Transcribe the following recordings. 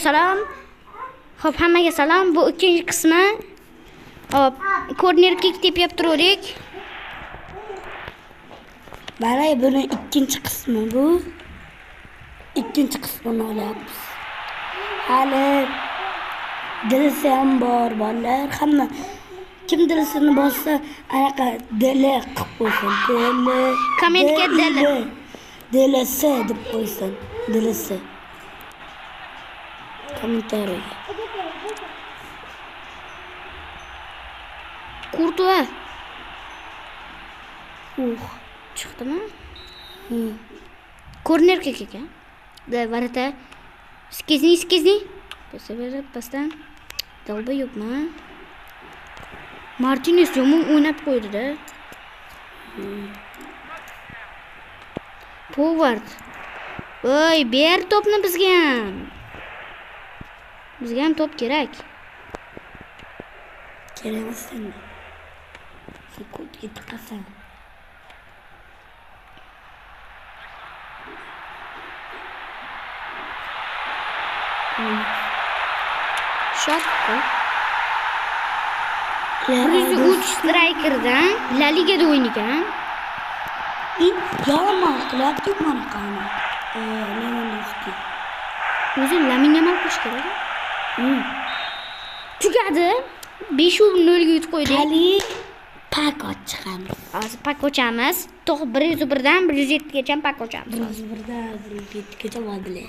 Salom. Xo'p, hammaga salom. Bu ikkinchi qismi. Xo'p, corner kick tepib turdik. Mana buni ikkinchi qismi bu. Ikkinchi qismini olyapmiz. Hali dilisi ham bor bolalar. Hamma kim dilisini bossa, anaqa dili qilib qo'ysin. Dili. Kommentga dili. Dilisi deb qo'ysin. Dilisi. Kommentariyaga. Kurtuva. Chiqdimi? Corner kick ekan. Da varata. Skizni, skizni. Pastdan berib, pastdan. Dalba yo'qmi? Martinez yomon o'ynab qo'ydi-da. Povard. Voy, ber to'pni bizga ham. Bizga ham to'p kerak. Kerak emas senga. Sen ko'tga tiqasan. Shot. 103 strikerdan La Ligada o'ynagan. Yomon qilyapti mana qani. Lewandowski. O'zi Lamin Yamal qo'shish kerak. Tugadi. 5-0 ga yutib qo'ydik. Hali pak ochamiz. Hozir pak ochamiz. 101 dan 107 gacha pak ochamiz. 101 dan 107 gacha bo'ladi.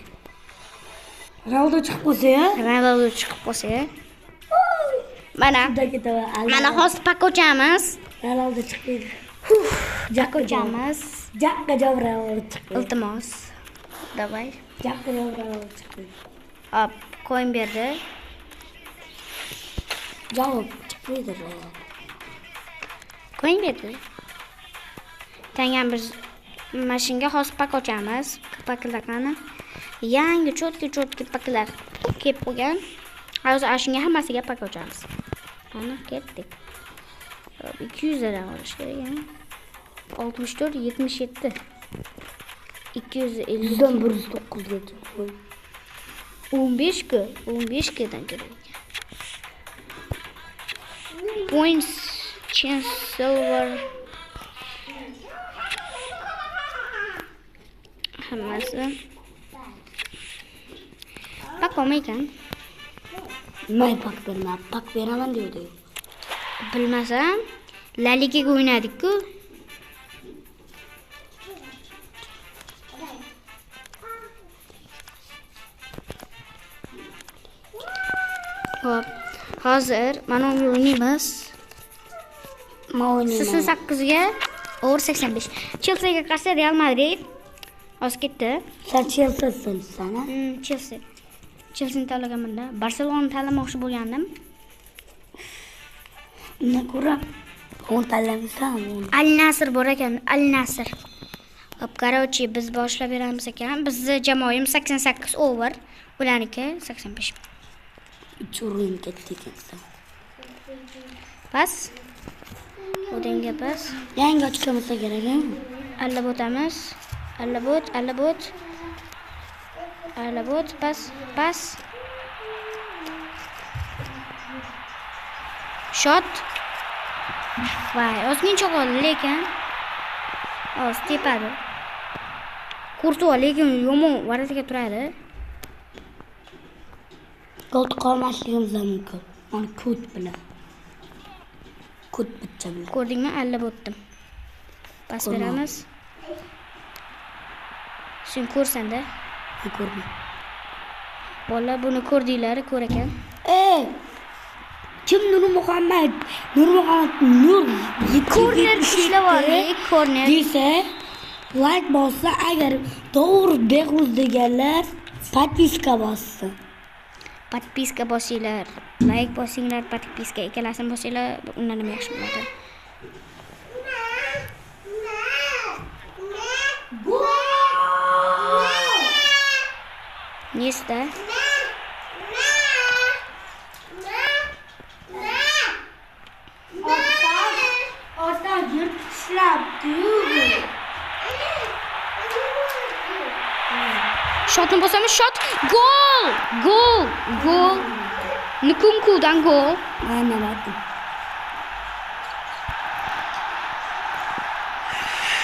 Ronaldo chiqib qolsa-ya? Ronaldo chiqib qolsa. Mana. Mana hozir pak ochamiz. Ronaldo chiqdi. Pak ochamiz. Jaqqa javob Ronaldo chiqdi. Iltimos. Davay. Jaqqa javob Ronaldo chiqdi. Hop, coin berdi. Javob chiqdi Ronaldo. Coin berdi. Tangam biz mashinga hozir pak ochamiz. Paklar qani? Yangi cho'tki paklar kelib qo'ygan. Hozir shunga hammasiga pak ochamiz. Mana ketdik. 200 dan olish kerak ekan. 64 77. 250 dan 109 gacha qo'y. 15 ku, 15 dan kerak ekan. Points chance silver hammasi. Pak olmaykan. May pak berma, pak beraman deydi. Bilmasam, La Ligaga o'ynadik-ku. Xo'p, hozir mana uni o'ynaymiz. Men o'ynayman. 88 ga over 85. Chelsiga qarshi Real Madrid. Hozir ketdi. Sen Chelsea'san, ha? Chelsea. Chelsea'ni tanlaganman-da. Barselonani tanlamoqchi bo'lgandim. Undan ko'ra uni tanlamaysan. Al Nasr bor ekan, Al Nasr. Hop, короче, biz boshlab beramiz ekan. Bizni jamoamiz 88 over, ularniki 85. 3 o'rin ketdi ekansan. Pas. Odamga pas. Yangi ochkamasa kerak, ha? Allab o'tamiz. Allab o't, allab o't. Allab o't, pas, pas. Shot. Voy, ozgincha qoldi lekin. Oz tepadi. Kurtuva lekin yomon varataga turadi. Gol qolmasligimiz mumkin. Mana ko't bilan. Ko't bitta bilan. Ko'rdingmi? Allab o'tdim. Pas beramiz. Sen ko'rsan-da. Ko'rdim. Bola buni ko'rdinglar, ko'r ekan. Kim Nurmuhammad? Nurmuhammad Nur corner ishlab oldik, corner. Desa, like bossa, agar to'g'ri Behruz deganlar podpiska bossin. Podpiska bosinglar, like bosinglar, podpiska ikkalasini bosinglar, undan ham yaxshi bo'ladi. Nesta. Orta yirtishlar diyor. Shotni bosamiz, shot, gol! Gol! Gol. Nkunkudan gol. Aynen aytdim.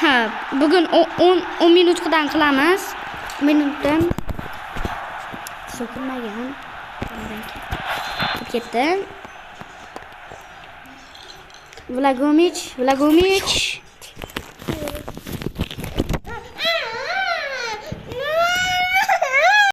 Ha, bugun 10 10 minutdan qilamiz. Minutdan so'kinmagan. Ketdi. Vlahovic, Vlahovic.